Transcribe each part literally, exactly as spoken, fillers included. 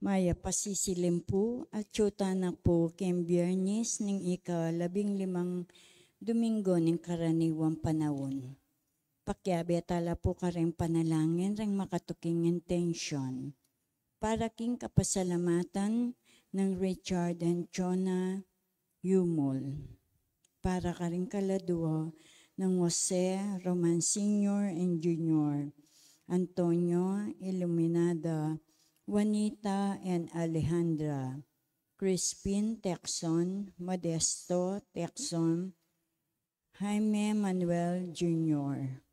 Mayap a sisilim pu, atyu tana pu king Biyernes ning ika-labing limang Domingo ning karaniwang panaun. Pakiabe tala pu karing panalangin reng makatuking intensyon. Para king kapasalamatan nang Richard and Jonah Yumul. Para karing kaladua nang Jose Roman Senior and Junior, Antonio, Iluminada, Juanita, and Alejandra, Crispin Tecson, Modesto Tecson, Jaime Manuel Junior.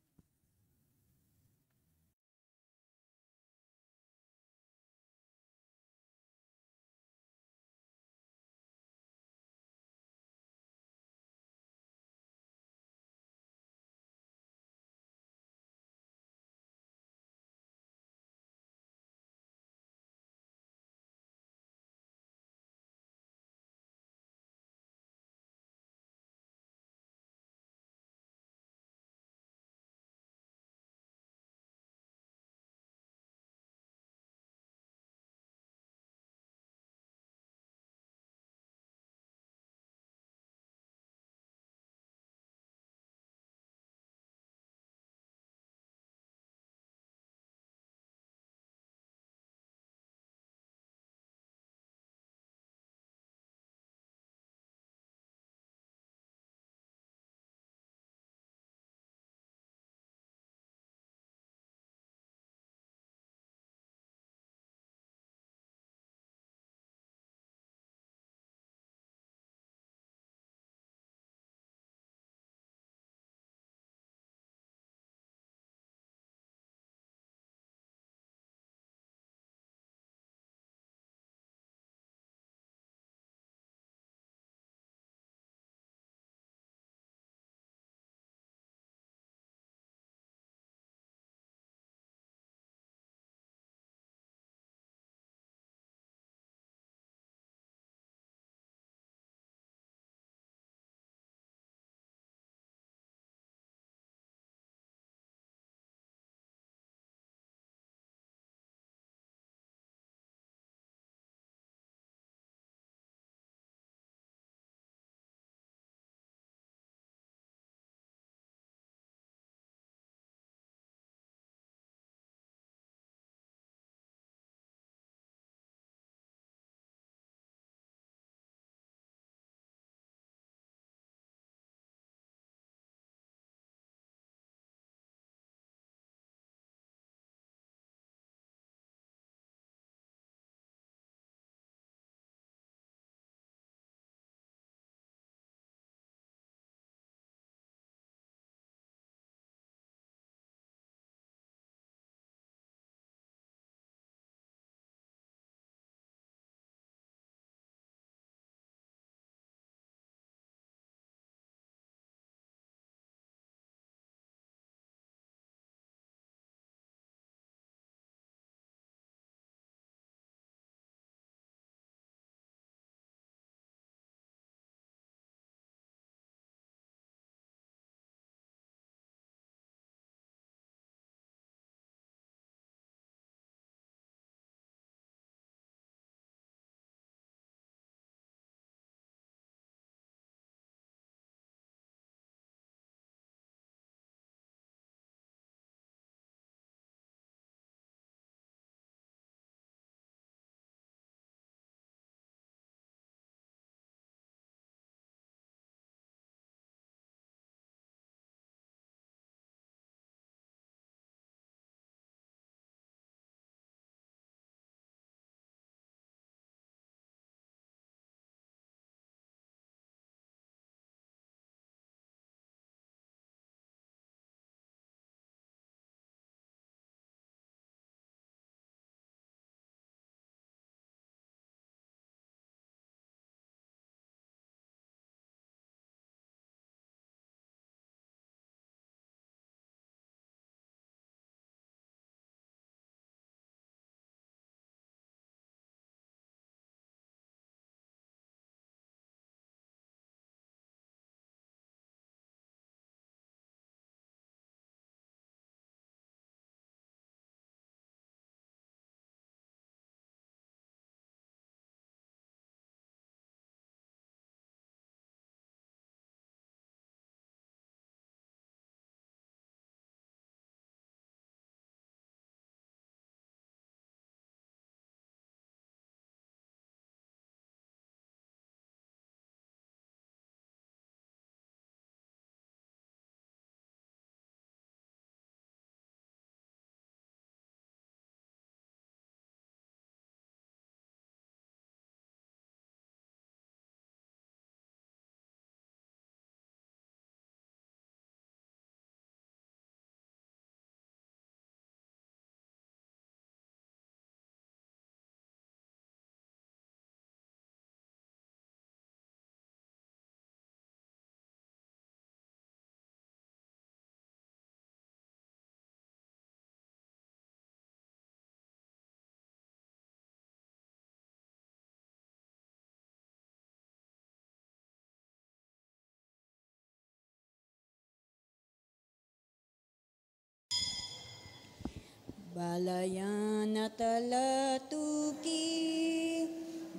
Balayan a talatuki,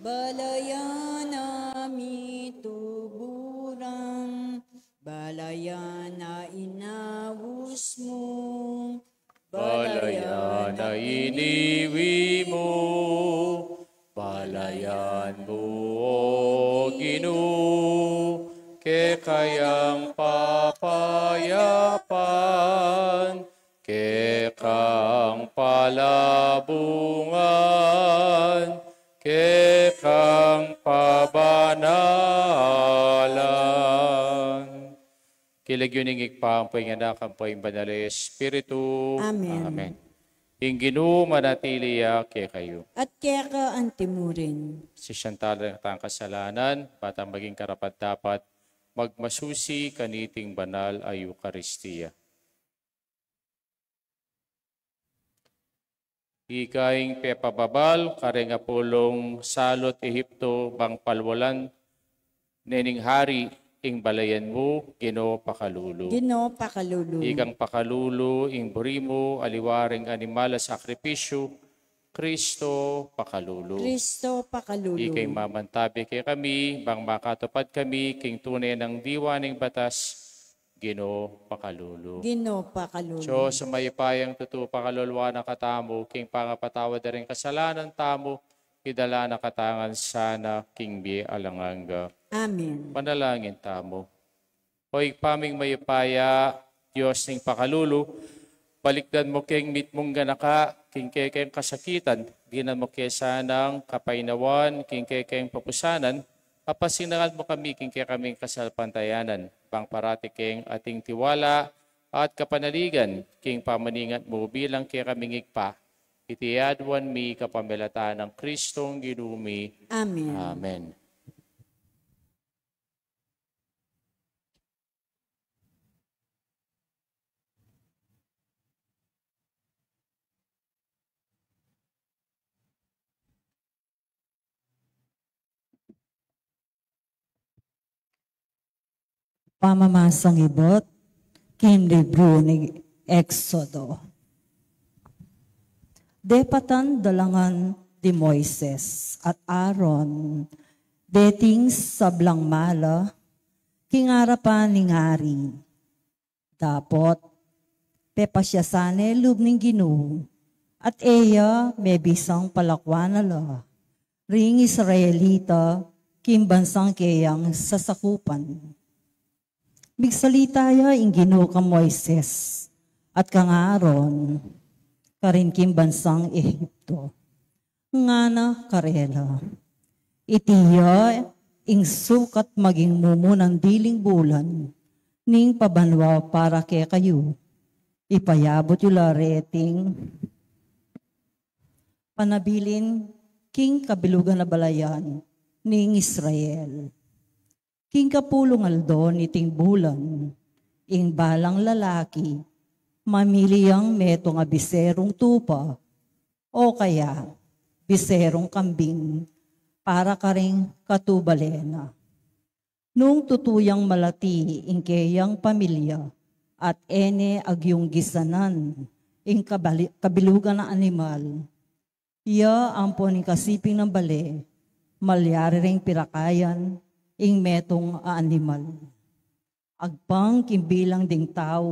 balayan a mituburan, balayan a inaus mu, balayan a iniwi mu, balayan mu, O Ginu, kekayang papayapan, kekang palabungan, kekang pabanalan. King lagyu ning Ibpa, ampo ing Anak, ampo ing Banal a Espiritu. Amen. Amen. Ing Ginu manatili ya kekayu. At keka antimurin. Sisian tala ring ating kasalanan, bang maging karapat-dapat magmasusi kaniting banal a Eukaristia. Ika ing pepababal kareng apulung salu't Ehipto bang palwalan ne ning hari ing balayan mu, Ginu pakalulu. Ginu pakalulu. Ikang pakalulu ing buri mu aliwa ring animal a sakripisyu, Kristo pakalulu. Kristo pakalulu. Ika ing mamantabi kekami bang makatupad kami king tune nang diwa ning batas, Ginu pakalulu. Ginu pakalulu. Dios a mayupayang tutu, pakalulwan na katamu, king pangapatawad da ring kasalanan tamu, idala na katamu ngan sana king bie alang angga. Amen. Panalangin tamu. O Ibpa ming mayupaya, Dios ning pakalulu, balikdan mu keng mitmung ganaka king kekeng kasakitan, dinan mu ke sanang kapaynawan king kekeng papusanan, apasinangan mu kami king kekaming kasalpantayanan, bang parati keng ating tiwala at kapanaligan king pamaningat mu bilang kekaming Ibpa. Iti aduan mi kapamilatan nang Kristong Ginu mi. Amen. Amen. Pamamasang ibat king libru ning Exodo. Depatan da la ngan di Moises at Aaron deting sablang mala king arapan ning hari. Dapot pepasyasan ne lub ning Ginu, at e ya mebisang palakuan na la ring Israelita king bansang keyang sasakupan. Migsalita ya ing Ginu kang Moises at kang Aaron karin king bansang Ehipto, ngana karela: Iti ya ing sukat maging mumunang diling bulan ning pabanua para kekayu. Ipayabut yu la reting panabilin king kabilugan a balayan ning Israel. King kapulung aldo niting bulan, ing balang lalaki mamili yang metung a biserung tupa o kaya biserung kambing para karing katubale na. Nung tutu yang malati ing keyang pamilya at e ne agyung gisanan ing kabali-, kabilugan a animal, ya ampon ing kasiping nang bale, malyari reng pirakayan ing metung a animal. Agpang king bilang ding tau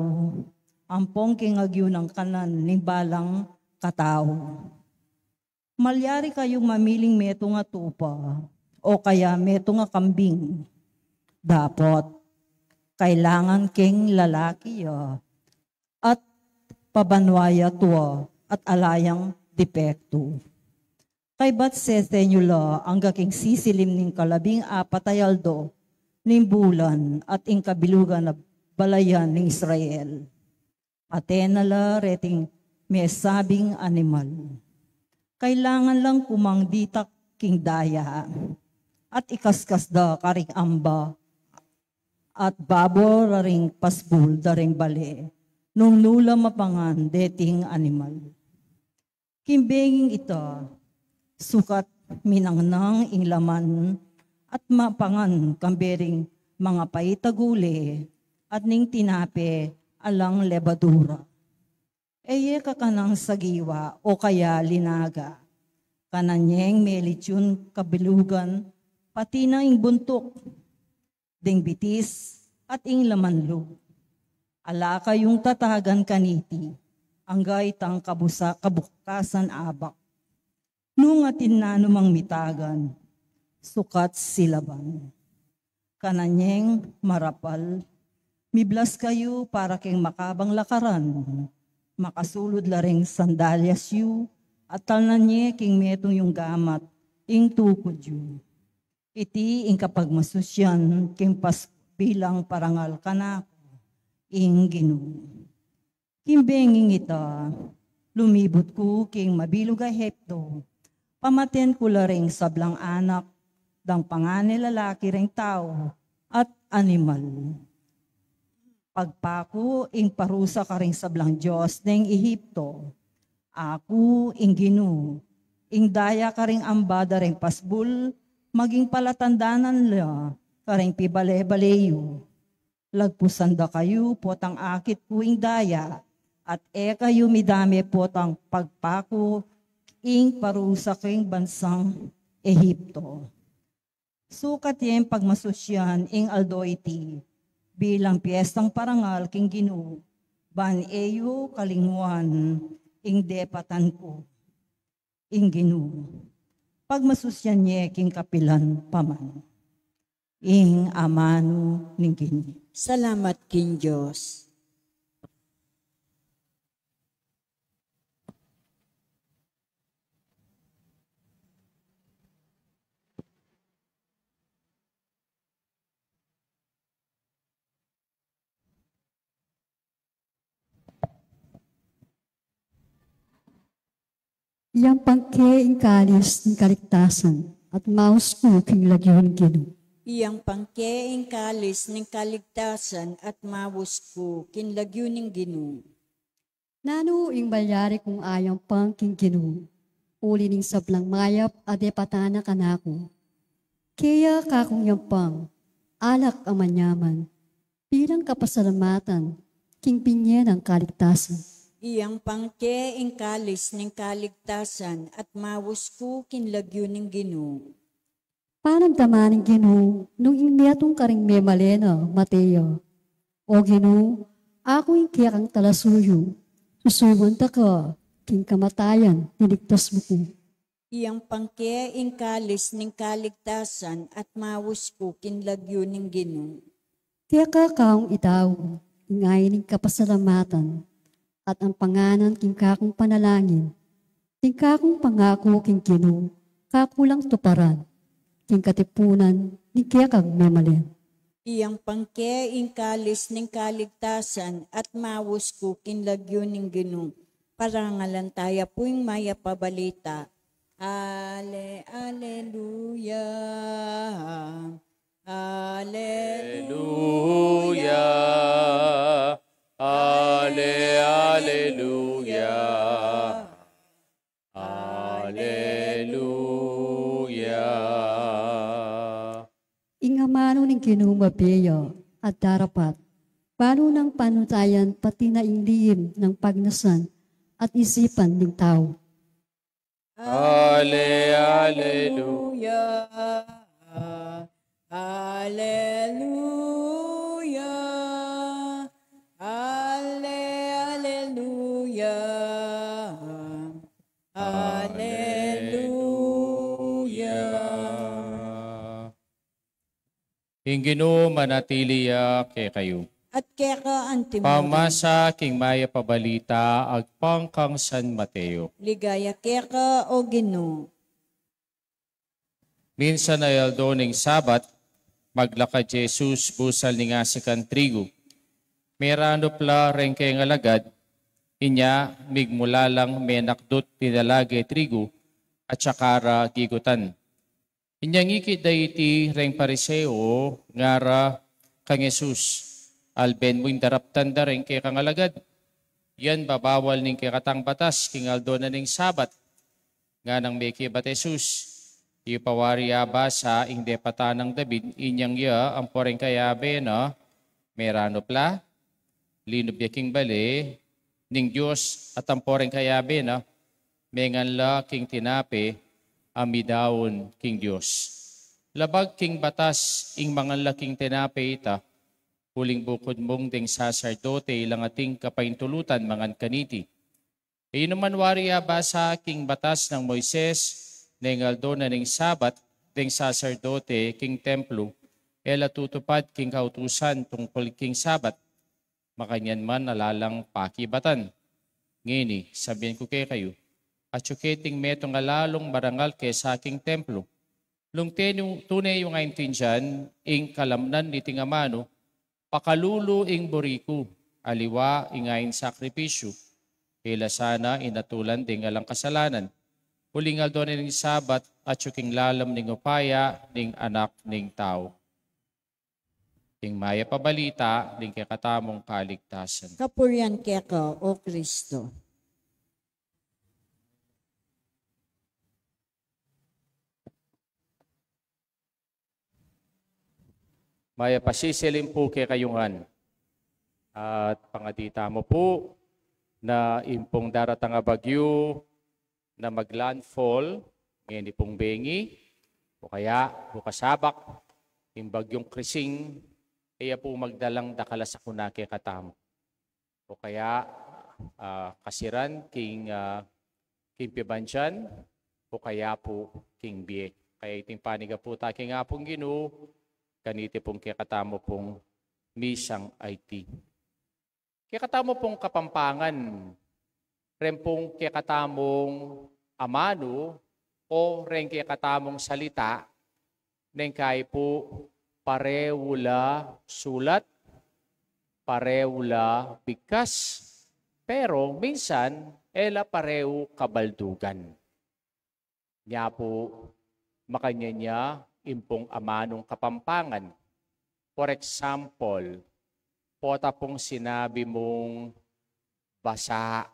ampon king agyu nang kanan ning balang katau. Malyari kayung mamiling metung a tupa o kaya metung a kambing. Dapot kailangan keng lalaki ya at pabanua ya tua at ala yang depektu. Kaybat sesen yu la angga king sisilim ning kalabing apat a aldo ning bulan at ing kabilugan a balayan ning Israel. Aten na la reting mesabing animal. Kailangan lang kumang ditak king daya at ikaskas da karing amba at babo da ring pasbul da ring bale nung nu la mapangan deting animal. King benging ita, sukat minangnang ing laman at mapangan kambe ring mangapait a gule at ning tinape alang lebadura. E ye kakanang sagiwa o kaya linaga. Kanan yeng melit yung kabilugan, pati na ing buntuk, ding bitis, at ing laman lub. Ala kayung tatagan kaniti, angga itang kabusa-, kabukasan abak. Nung atin na numang mitagan, sukat silaban. Kanan yeng marapal, miblas kayu para keng makabang lakaran. Makasulud la ring sandalyas yu, at talnan ye king metung yung gamat, ing tukud yu. Iti ing kapagmasusyan king pas-, bilang parangal kanaku, ing Ginu. King benging ita, lumibut ku king mabilug a Ehipto, pamaten ku la ring sablang anak, dang pangane lalaki ring tau, at animal. Pagpaku ing parusa karing sablang dios ning Ehipto. Aku, ing Ginu, ing daya karing ambada ring pasbul, maging palatandanan la karing pibale-bale yu. Lagpusan da kayu potang akit ku ing daya, at e kayu midame potang pagpaku ing parusa king bansang Ehipto. Sukat yeng pagmasusyan ing aldo iti bilang piestang parangal king Ginu, ban e yu kalinguan ing depatan ku, ing Ginu. Pagmasusyan ye king kapilan pa man. Ing amanu ning Ginu. Salamat king Dios. Iyang pangke ing kalis ning kaligtasan at maus ku king lagyu ning Ginu. Iyang pangke ing kalis ning kaligtasan at maus ku king lagyu ning Ginu. Nanu ing malyari kung ayang pang king Ginu, uli ning sablang mayap a depatan na kanaku? Keya kakung yang pang, alak a manyaman, bilang kapasalamatan king binye nang kaligtasan. Iyang pangke ing kalis ning kaligtasan at maus ku king lagyu ning Ginu. Panamdaman ning Ginu nung ing metung karing memalen na mate ya. O Ginu, aku ing kekang talasuyu, susuyuan da ka king kamatayan, liligtas mu ku. Iyang pangke ing kalis ning kaligtasan at maus ku king lagyu ning Ginu. Keka kang idau ing ain ning kapasalamatan, at ang panganan king kakung panalangin, king kakung pangaku king Ginu, kaku lang tuparan, king katipunan ning kekang memalen. Iyang pangke ing kalis ning kaligtasan at maus ku king lagyu ning Ginu. Parangalan taya pu ing mayap a balita. Ale, aleluya. Aleluya. Ale, aleluya. Aleluya. Ing amanu ning Ginu mabie ya at darapat, balu nang panutayan pati na ing lihim nang pagnasan at isipan ning tau. Ale, aleluya. Aleluya. Ale, aleluya. Aleluya. Ing Ginu manatili ya kekayu. At keka antimurin. Pamasa king mayap a balita agpang kang San Mateo. Ligaya keka, o Ginu. Minsan a aldo ning Sabat, maglakad i Jesus busal ning asikan trigu. Meranup la reng kayang alagad, inya migmula lang menakdut tinalaga i trigu at saka ra gigutan. Inyang ikit da iti reng Pariseo, ngara kang Jesus, "Alben mu ing daraptan da reng kekang alagad? Yan babawal ning kekatang batas king aldo na ning Sabat." Nganang mekibat i Jesus, "E yu pa wari abasa ing depatan nang David inyang ya ampo reng kayabe na? Meranup la, linub ya king bale, ning Dios, at ampo reng kayabe na, mengan la king tinape a midaun king Dios. Labag king batas, ing mangan la king tinape ita, uling bukud mung deng saserdote ilang ating kapaintulutan mangan kaniti. E yu naman wari abasa king batas nang Moises, neng aldo na ning Sabat, deng saserdote king templo, e la tutupad king kautusan tungkul king Sabat. Makanyan man ala lang pakibatan. Ngeni, sabian ku kekayu, atyu keting metung a lalung marangal kesa king templo. Nung tenu-, tune yu ngan aintindian ing kalamnan niting amanu, pakalulu ing buri ku, aliwa ing ain sakripisyu, e la sana ing atulan deng alang kasalanan, uling aldo na ning Sabat, atyu king lalam ning upaya ning Anak ning Tau. Ing mayap a balita ning kekatamung kaligtasan. Kapurian keka, O Kristo. Mayap a sisilim pu kekayu ngan. At pangadi tamu pu na ing pung daratang a bagyu na maglandfall ngeni pung bengi, o kaya bukas Sabak, ing bagyung Krising, e ya pu magdalang dakal a sakuna kekatamu. O kaya, ah, kasiran king, ah, king pibandian, o kaya pu king bie. Kaya iting panigapu ta king Apung Ginu, kaniti pung kekatamu pung misang aiti. Kekatamu pung Kapampangan, reng pung kekatamung amanu o reng kekatamung salita, neng kai pu parehu la sulat, parehu la bigkas, pero minsan e la parehu kabaldugan. Nya pu, makanyan ya ing pung amanung Kapampangan. For example, pota pung sinabi mung basa,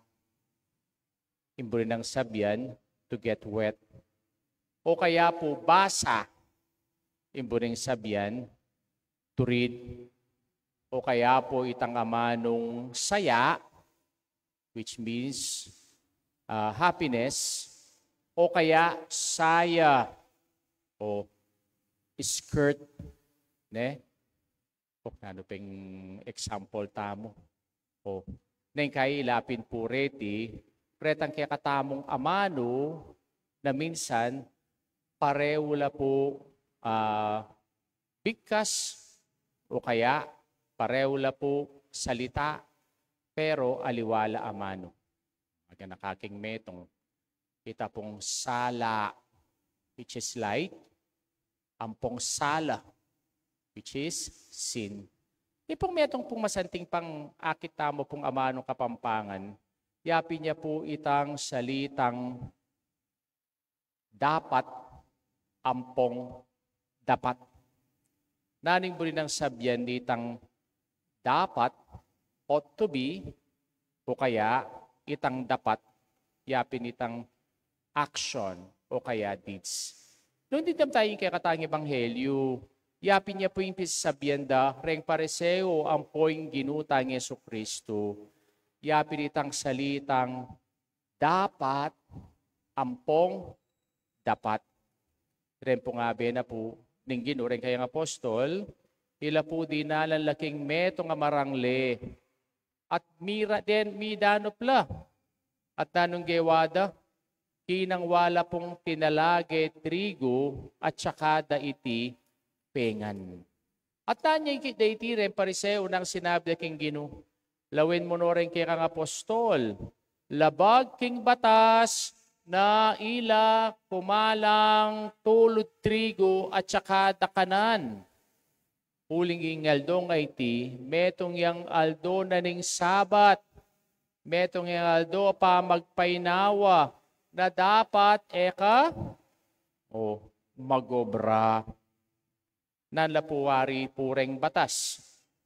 ing buri nang sabian, to get wet. O kaya pu basa, ing buri nang sabian, to read. O kaya pu itang amanung saya, which means, ah, happiness, o kaya saya o skirt, ne? O, nanu peng example tamu? O, neng kai ila pin pu reti, retang kekatamung amanu na minsan parehu la pu, ah, bigkas, o kaya parehu la pu salita, pero aliwa la amanu. Maganaka king metung, ita pung sala, which is light, ampong sala, which is sin. Ipung metung pung masanting pang akit tamu pung amanung Kapampangan, yapin ya pu itang salitang dapat ampong dapat. Nanu ing buri nang sabian nitang dapat, ought to be, o kaya itang dapat, yapin itang action, o kaya deeds. Nung dimdam tayu ing kekatang ebanghelyu, yapin ya pu ing pisasabian da reng Pariseo ampo ing Ginu tang Jesucristo, yapin itang salitang dapat ampong dapat. Reng pung abe na pu ning Ginu reng kayang apostol, ila pu dinalan la king metung a marangle. At mira den, midanup la. At nanung gewa da, kinangwa la pung tinalage trigu at saka da iti pengan. At nanu ya ikit da iti reng Pariseo nang sinabi da king Ginu, lawen mu no reng kekang apostol, labag king batas na ila kumalang tulud trigu at saka dakanan. Uling ing aldo a iti, metung yang aldo na ning Sabat, metung yang aldo a pamagpainawa, na dapat e ka, o, magobra. Nanu la pu wari pu reng batas?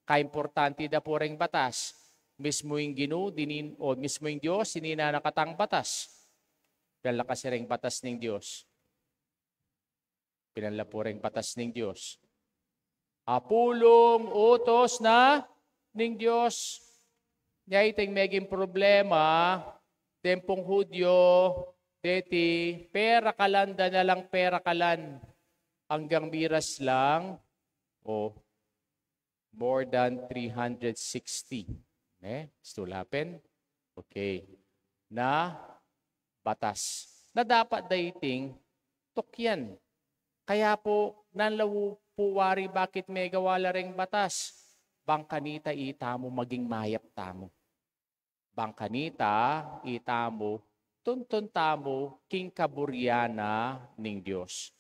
Kaimportante da pu reng batas? Mismu ing Ginu, dinin, o mismu ing Dios, dinina na katang batas. Dala kasi reng batas ning Dios. Pilan la pu reng batas ning Dios? Apulung utos na ning Dios. Nya iting meging problema, deng pung Hudyo, deti, perakalan da na lang perakalan. Anggang miras lang, o more than three hundred sixty. Ne? Still happen? Okay. Na batas. Na dapat da iting tukyan. Kaya pu, nanlawu pu wari bakit megawa la reng batas. Bang kanita itamu maging mayap tamu. Bang kanita itamu, tuntun tamu king kaburian na ning Dios.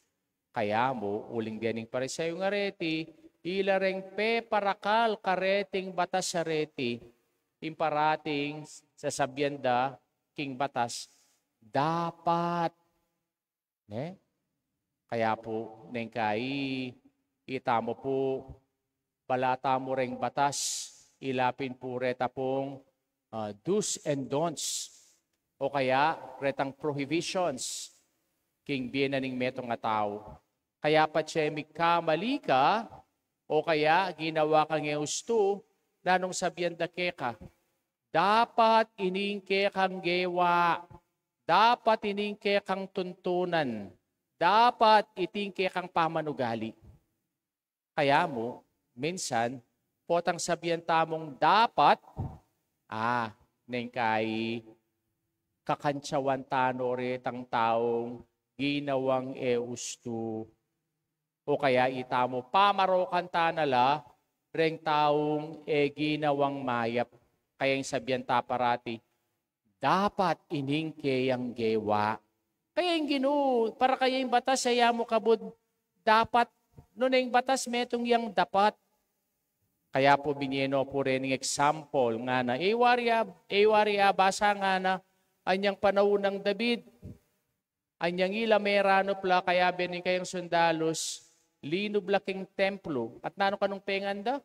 Kaya mu, uling dening Pariseo ngareti, ila reng peparakal kareting batas areti, ing parating sasabian da king batas, dapat. Ne? Kaya pu, neng kai, itamu pu, bala tamu reng batas, ila pin pu reta pung, ah, do's and don'ts, o kaya retang prohibitions, king bie na ning metung a tau. Kaya patse mikamali ka, o kaya ginawa kang e ustu, nanung sabian da keka, dapat ining kekang gewa, dapat ining kekang tuntunan, dapat iting kekang pamanugali. Kaya mu, minsan, potang sabian tamung dapat, ah, neng kai, kakantsawan tano retang taung ginawang e ustu. O kaya itamu, pamarokan ta na la reng taung e ginawang mayap. Kaya ing sabian ta parati, dapat ining keyang gewa. Kaya ing Ginu, para kaya ing batas, e ya mu kabud dapat, nune ing batas metung yang dapat. Kaya pu binye no pu rening example, ngana, e wari a, e wari a basa ngana, anyang panaun nang David, anyang ila meranup la, kayabe ning kayang sundalus, linub la king templo. At nanu kanung pengan da?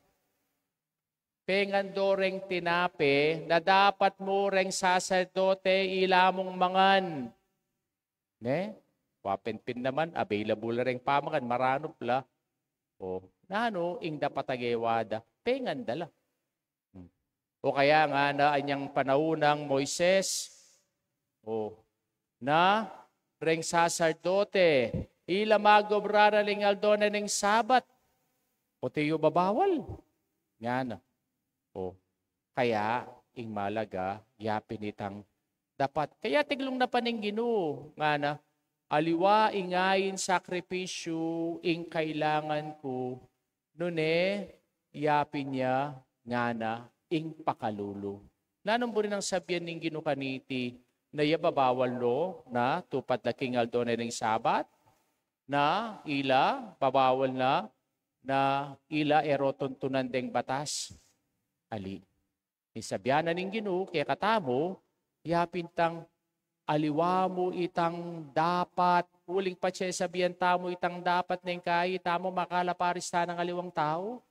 Pengan do reng tinape na dapat mu reng saserdote ila mung mangan. Ne? Wa pin pin naman, available la reng pamangan, maranup la. O, nanu ing dapat a gewa da? Pengan da la. Hmm. O kaya ngana anyang panaun nang Moises, o, na reng saserdote, ila mag-obra ring aldo na ning Sabat. O, tiyu babawal. Ngana. O, kaya ing malaga, ya pin itang dapat. Kaya tiglung na pa ning Ginu, ngana, aliwa ing ain sakripisyu ing kailangan ku, nune ya pin ya ngana ing pakalulu. Nanung buri nang sabian ning Ginu kaniti, na ya babawal no na tupad la king aldo na ning Sabat? Na ila babawal na, na ila e ro tuntunan deng batas? Ali. Ing sabian na ning Ginu kekatamu, ya pin itang aliwa mu itang dapat, uling patse sabian tamu itang dapat, neng kai itamu makalaparis tanang aliwang tau?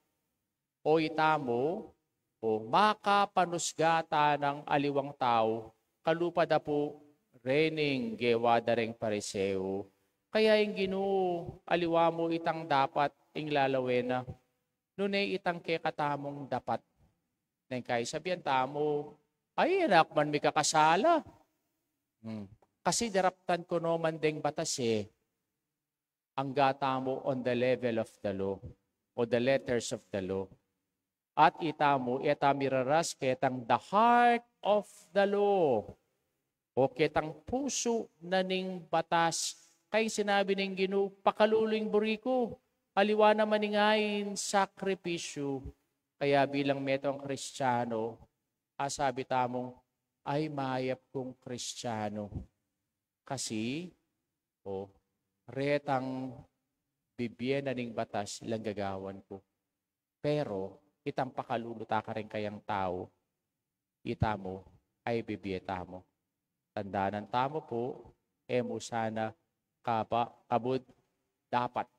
O itamu, o makapanusga tanang aliwang tau, kalupa da pu rening gewa da reng Pariseo? Kaya ing Ginu, aliwa mu itang dapat, ing lalawen na, nune itang kekatamung dapat? Neng kai sabian tamu, ay, e na ku man mikakasala. Hmm. Kasi daraptan ku no man deng batas e. Angga tamu on the level of the law, o the letters of the law. At itamu, e ta miraras ketang the heart of the law. O ketang pusu na ning batas. Kaya sinabi ning Ginu, pakalulu ing buri ku, aliwa na man ing ain sakripisyu. Kaya bilang metung Kristiyanu, asabi tamung, ay, mayap kung Kristiyanu. Kasi, o, retang bibie na ning batas ing gagawan ku. Pero itang pakalulu ta kareng kayang tau, itamu, ay bibie tamu. Tandanan tamu pu, e mu sana kaba, kabud dapat.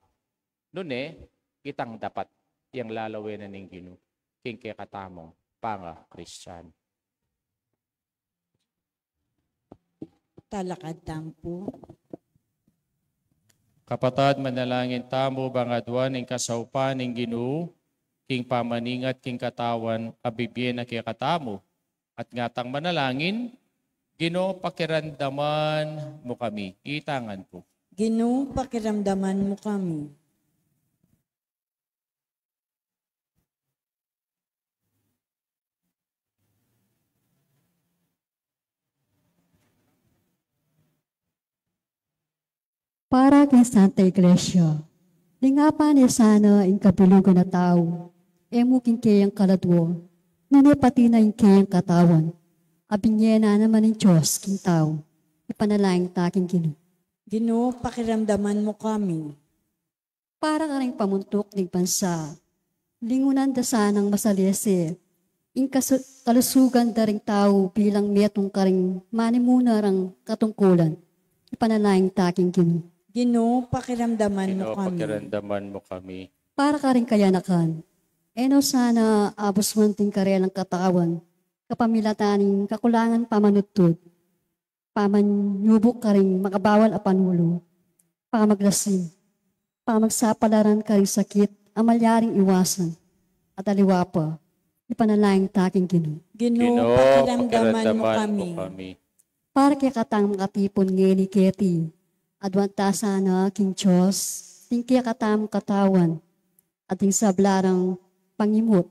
Nune, itang dapat, yang lalawen na ning Ginu king kekatamung panga-Kristiyan. Talakad tamu pu. Kapatad, manalangin tamu bang aduan ing kasaupan ning Ginu king pamaningat king katawan a bibie na kekatamu. At ngatang manalangin, Ginu, pakiramdaman mu kami. Itangan pu. Ginu, pakiramdaman mu kami. Para king Santa Iglesia, lingapan ne sana ing kabilugan a tau, e mu king keyang kaladua, nune pati na ing keyang katawan, a binie na naman ning Dios king tau. Ipanalangin ta king Ginu. Ginu, pakiramdaman mu kami. Para karing pamuntuk ning bansa, lingunan da sanang masalese ing kasu-, kalusugan da ring tau bilang metung karing manimuna rang katungkulan. Ipanalangin ta king Ginu. Ginu, pakiramdaman mu Ginu, kami. Pakiramdaman mu kami. Para karing kayanakan, e no sana abus man ing karelang katawan, kapamilatan ning kakulangan pamanudtud, pamanyubuk karing makabawal a panulu, pamaglasin, pamagsapalaran karing sakit a malyaring iwasan, at aliwa pa, ipanalangin ta king Ginu. Ginu, Ginu, pakiramdaman mu pakiramdaman kami. Mu kami. Para kekatang makatipun ngeni keti, aduan ta sana king Dios ing kekatamung katawan, at ing sabla rang pangimut,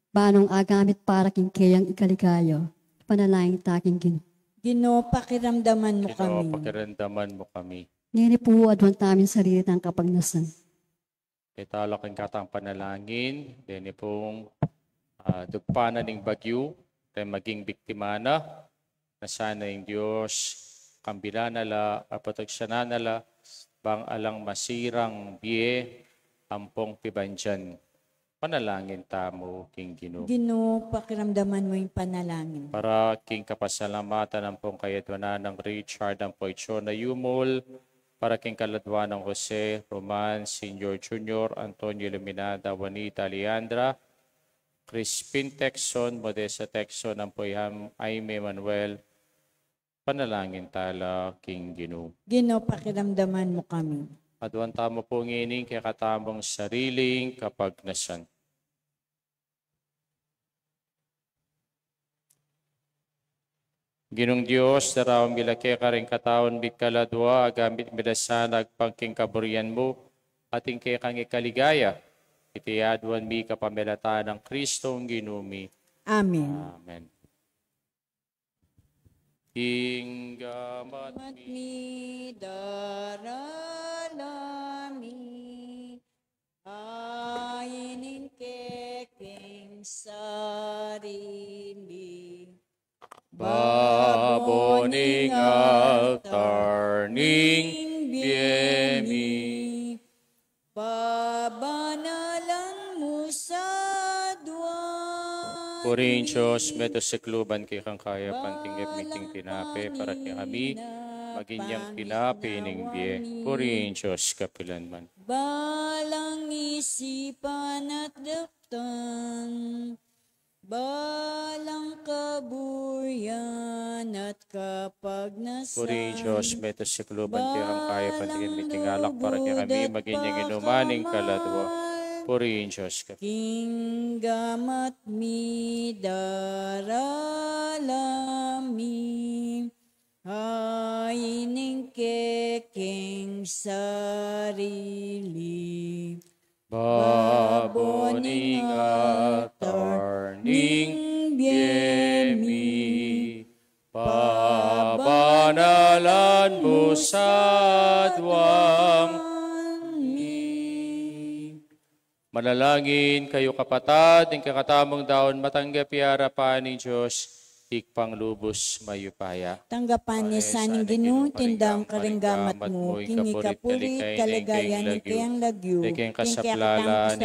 ba nung agamit para king keyang ikaligaya. Ipanalangin ta king Ginu. Ginu, pakiramdaman mu Ginu, kami. Pakiramdaman mu kami. Ngeni pu, aduan taming sarili tang kapagnasan. Itamu la king katang panalangin, deni pung, ah, dugpanan ning bagyu, deng maging biktima na, na sana ing Dios, kambilan na la, apateksanan na la, bang alang masirang bie, ampong pibandian. Panalangin tamu king Ginu. Ginu, pakiramdaman mu ing panalangin. Para king kapasalamatan ampong kayaduanan nang Richard ampo i Chona Yumul, para king kaladua nang Jose, Roman, Senior, Junior, Antonio, Iluminada, Juanita, Leandra, Crispin Texon, Modesta Texon, ampo i Ham-, Jaime Manuel, panalangin ta la king Ginu. Ginu, pakiramdaman mu kami. Aduan tamu pu ngeni ing kekatamung sariling kapagnasan. Ginung Dios, daraun mi la keka ring katawan mi kaladua, agamit mi la sana agpang king kaburian mu, at ing kekang ikaligaya, iti aduan mi kapamilatan nang Kristong Ginu mi. Amen. Amen. Ing gamat mi, darala mi, ain ing keking sarili, babo ning altar ning bie mi, pabanalan mu sa aduan. Purihin Dios, meto sikluban kekang kayapan, tinggap mi iting tinape para kekami, maging yang tinape ning bie. Purihin Dios kapilan man. Balang isipan at daptan, balang kaburian at kapagnasan. Purihin Dios, meto sikluban kekang kayapan, tinggap mi iting alak para kekami, maging yang inuman ning kaladua. Purihin Dios ka. King gamat mi, darala mi, ain ing keking sarili, babo ning altar ning bie mi, pabanalan mu sa aduan mi. Manalangin kayu, kapatad, ing kekatamung daun matanggap ya king arapan ning Dios, Ibpang lubus mayupaya. Tanggapan ne sa ning Ginu ing tindaun karing gamat mu, king ikapuri at kaligayan ning keyang lagyu, king kekatamung kasaplalan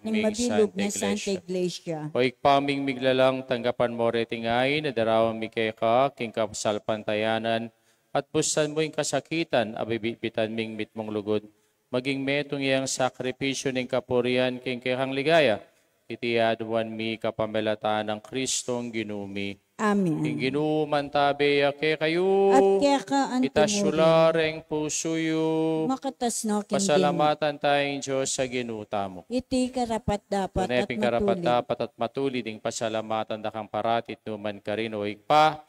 ning mabilug na Santa Iglesia. O Ibpa ming miglalang, tanggapan mu reting ain a daraun mi keka king kasalpantayanan, at pusan mu ing kasakitan a bibitbitan ming mitmung lugud, maging metung yang sakripisyu ning kapurian king kekang ligaya. Iti aduan mi kapamilatan nang Kristong Ginu mi. Amen. Ing Ginu mantabe ya kekayu. At keka antimurin. Itas yu la reng pusu yu. Makatas no king Ginu. Pasalamatan taya ing Dios a Ginu tamu. Iti karapat-dapat at matulid. Tune pin karapat-dapat at matulid ing pasalamatan da kang parati at nukarin man, o Ibpa,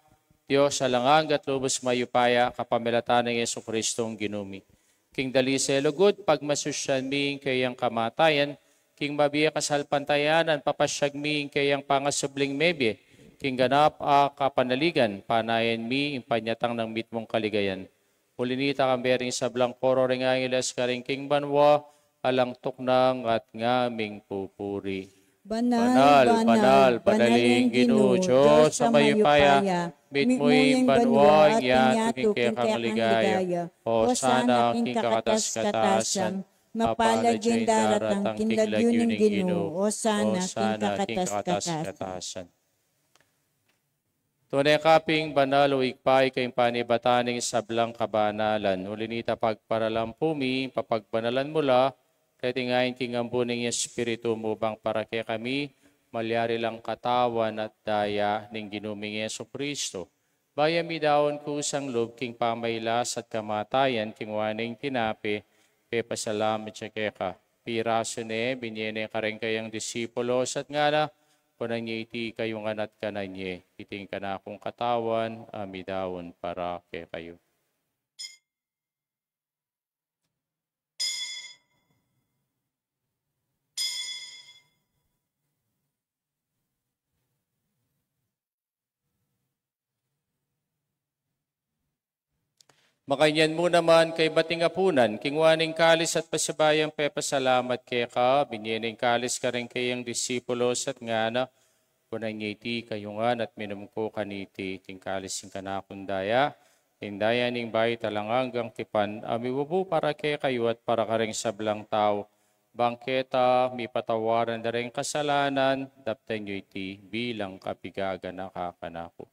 Dios alang angga at lubus mayupaya, kapamilatan nang Jesucristo ing Ginu mi. King dalisel a lugud, pagmasusyan mi ing keyang kamatayan, king mabie kasalpantayanan, papasyag mi ing keyang pangasubling mebie, king ganap a kapanaligan, panayan mi ing panyatang nang mitmung kaligayan. Uli na nita, kambe ring sablang koro ring angeles karin king banua, alang tuknang at ngaming pupuri. Banal, banal, banal ing Ginu, Dios a mayupaya, mitmu ing banua, ing yatu king kekang ligaya. Hosana king kakatas-katasan. Mapalad ya ing daratang king lagyu ning Ginu. Hosana king kakatas-katasan. Tune ka pin banal, o Ibpa, ika ing panibatan ning sablang kabanalan. Uli na nita, pagparalampu mi, papagbanalan mu la reti ngan king ambun ning Espiritu mu, bang para kekami malyari lang katawan at daya ning Ginu ming Jesucristo. Bayu mi daun kusang lub king pamailas at kamatayan, kinua ne ing tinape, pepasalamat ya keka, pirasu ne, binie ne kareng kayang disipulos at ngana: Kunan ye iti kayu ngan at kanan ye, iti ing kanakung katawan a midaun para kekayu. Makanyan mu naman, kaybat ning apunan, kinua ne ing kalis at pasibayu yang pepasalamat keka, binie ne ing kalis kareng kayang disipulos at ngana: Kunan ye iti kayu ngan at minum ko kaniti, iti ing kalis ning kanakung daya, ing daya ning bayu at alang anggang tipan, a mibubu para kekayu at para kareng sablang tau, bang keta mipatawaran da reng kasalanan. Daptan yu iti bilang kapigaganaka kanaku.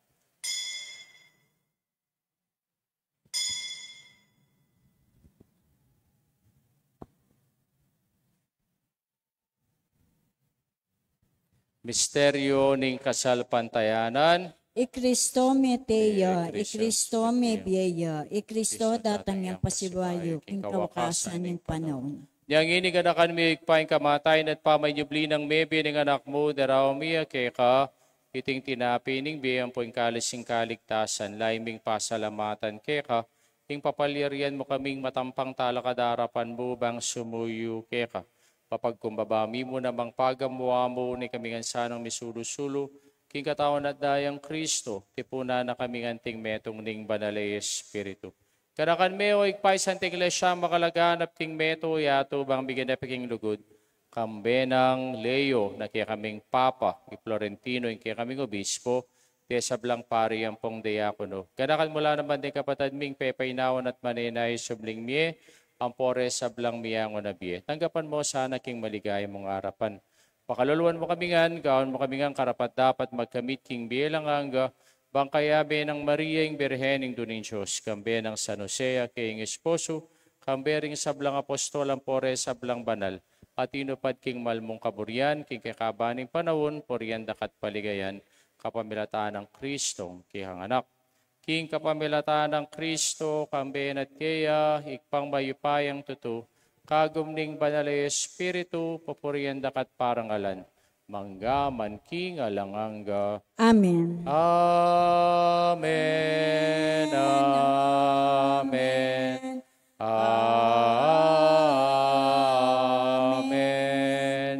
Misteryu ning kasalpantayanan. I Kristo mete ya, i Kristo mebie ya, i Kristo datang yang pasibayu king kawakasan ning panaun. Inya ngeni, ganakan mi, o Ibpa, ing kamatayan at pamanyubli nang mebie ning Anak mu, daraun mi ya keka iting tinape ning bie ampo ing kalis ning kaligtasan, lalu ming pasalamatan keka ing papalyarian mu kaming matampang talakad king arapan mu bang sumuyu keka. Papagkumbaba mi mu namang pagamu-amu ne kami ngan sanang misulu-sulu king katawan at dayang Kristo, tipunan na kami ngan anting metung ning Banal a Espiritu. Ganakan me, o Ibpa, ing Santa Iglesia makalaganap king metung a yatu bang miganapi king lugud, kambe nang Leo na kekaming Papa, i Florentino ing kekaming Obispo, ding sablang pari ampong diakono. Ganakan mu la naman ding kapatad ming pepainawa at manenaya king subling mie, ampo reng sablang miangu na bie. Tanggapan mu la sana king maligaya mung arapan. Pakaluluan mu kami ngan, gawan mu kami ngan karapat-dapat magkamit king bie alang angga, bang kayabe nang Maria ing Birhen, Indu ning Dios, kambe nang San Jose a keyang esposo, kambe ring sablang apostol ampo reng sablang banal a tinupad king mal mung kaburian king kekaban ning panaun, purian da ka at paligayan, kapamilatan nang Kristong kekang Anak. King kapamilatan nang Kristo, kambe na at keya, Ibpang mayupayang tutu, kagum ning Banal a Espiritu, pupurian da ka at parangalan, mangga man king alang angga. Amen. Amen. Amen. Amen.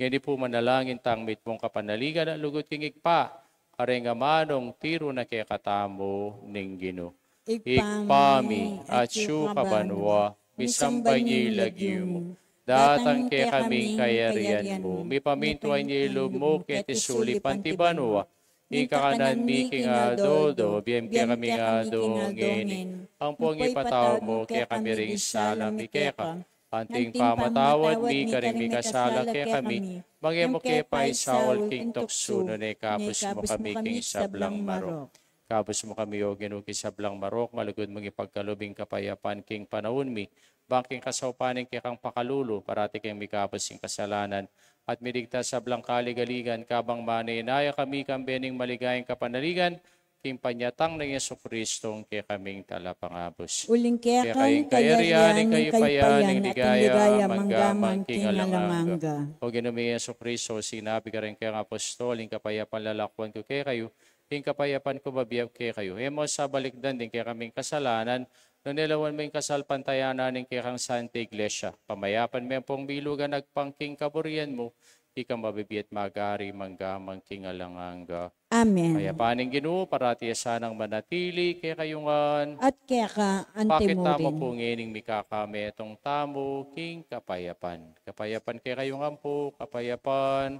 Ngeni pu manalangin tang mitmung kapanaligan at lugud king Ibpa, kareng amanung tiru na kekatamu ning Ginu. Ibpa mi, atsu ka banua, misamban ya ing lagyu mu, datang kekami ing kayarian mu, mipamintuan ya ing lub mu keti sulip anti banua. Ing kakanan mi king aldo-aldo ibie mu kekami king aldo ngeni, ampong ipatawad mu kekami ring sala mi keka, anti ing pamamatawad mi karing mikasala kekami, manga e mu ke paisaul king tuksu, nune ikabus mu kami king sablang marok. Ikabus mu kami, O Ginu, king sablang marok, malugud mung ipagkalub ing kapayapan king panaun mi, bang king kasaupan ning kekang pakalulu, parati kaming mikabus king kasalanan, at miligtas sablang kaligaligan, kabang manenaya kami kambe ning maligayang kapanaligan, king panyatang nang Jesucristo, ing kekaming Talapangabus. Uling keka, keka ing kayarian, ing kayarian, ing kayupayan, ing ligaya, mangga man king alang angga. O Ginu mi Jesucristo, sinabi karing kekang apostol, ing kapayapan lalakwan ku kekayu, ing kapayapan ku bibie ku kekayu. E mu sa balikdan ding kekaming kasalanan, nune lawan mu ing kasalpantayanan ning kekang Santa Iglesia. Pamayapan me ampong milugan agpang king kaburian mu, ika a mabibie at magari mangga man king alang angga. Amen. Ing kapayapan ning Ginu parati ya sanang manatili kekayu ngan. At keka anti mu rin. Pakit tamu pu ngening mikakametung tamu king kapayapan. Kapayapan kekayu ngan pu, kapayapan.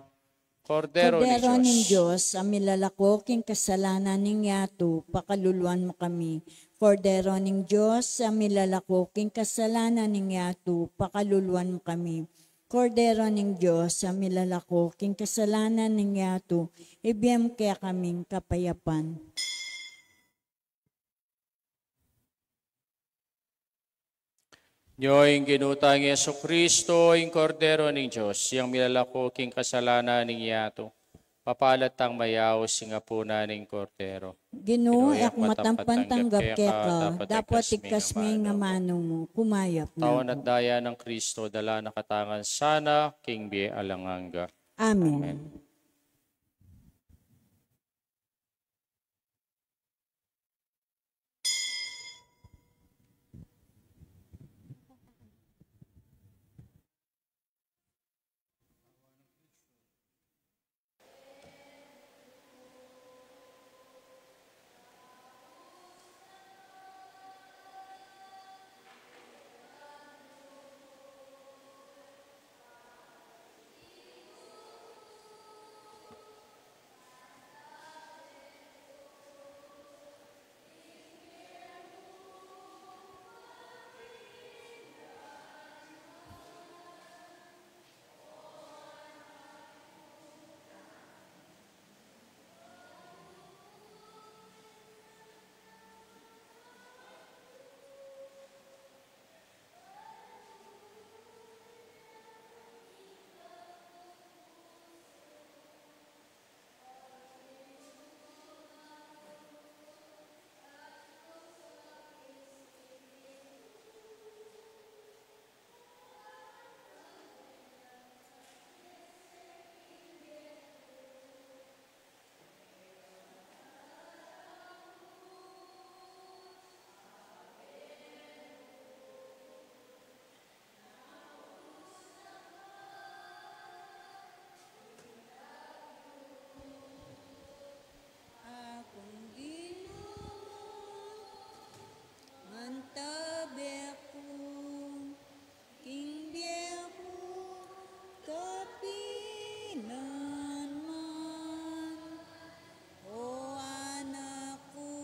Kordero ning Dios, a milalako king kasalanan ning yatu, pakaluluan mu kami. Kordero ning Dios, a milalako king kasalanan ning yatu, pakaluluan mu kami. Kordero ning Dios, a milalako king kasalanan ning yatu, ibie mu kekami ing kapayapan. Nyo ing Ginu tang Jesucristo, ing Kordero ning Dios, yang milalako king kasalanan ning yatu. Mapalad tang mayaus king apunan ning Kordero. Ginu, e ku matampang tanggap keka, dapot igkas me ing amanu mu, kumayap na ku. Tau at daya nang Kristo, dala na katamu ngan sana king bie alang angga. Amen. Amen. Aku ing Ginu, mantabe ku, king bie ku, kapinan man, o anak ku.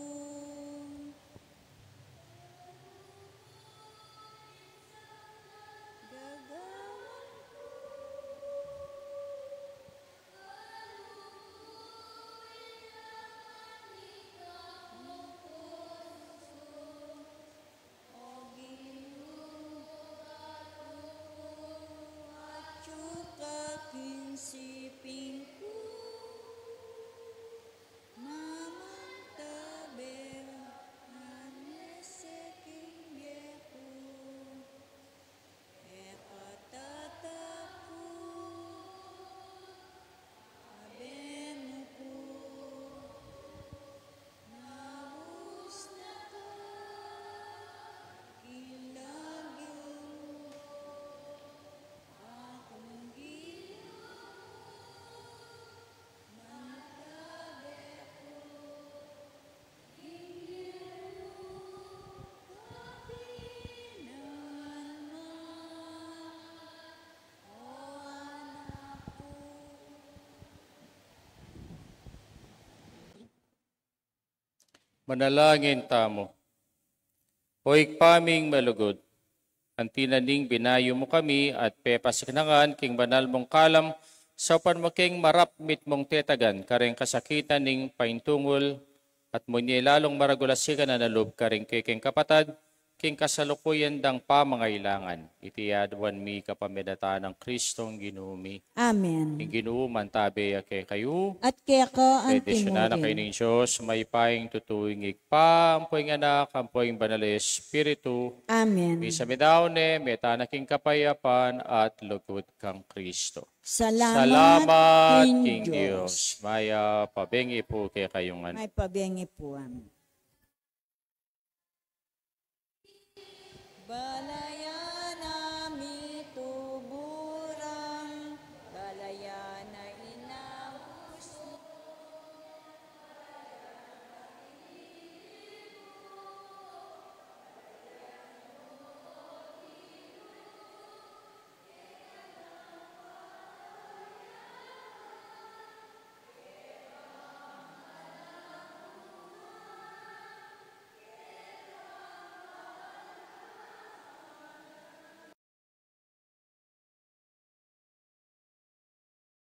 Mamantabe, anese king bie ku, e patataku, abe mu ku, naus na ka king lagyu mu, aku ing Ginu, mantabe ku. Manalangin tamu. O Ibpa ming malugud, anti na ning binayu mu kami at pepasiknangan king banal mung kalam, saupan mu keng marap mitmung tetagan kareng kasakitan ning paintungul, at munye lalung maragul a sikanan a lub karing kekeng kapatad, king kasalukuyan dang pamangailangan. Iti aduan mi kapamilatan nang Kristong Ginu mi. Amen. Ing Ginu mantabe ya kekayu. At keka antimurin. Bendisyunan na kayu ning Dios, mayupayang tutu, ing Ibpa, ampo ing Anak, ampo ing Banal a Espiritu. Amen. Misa mi daun ne, meta na king kapayapan at lugud kang Kristo. Salamat king Dios. Mayap a bengi pu kekayu ngan. Mayap a bengi pu, amen.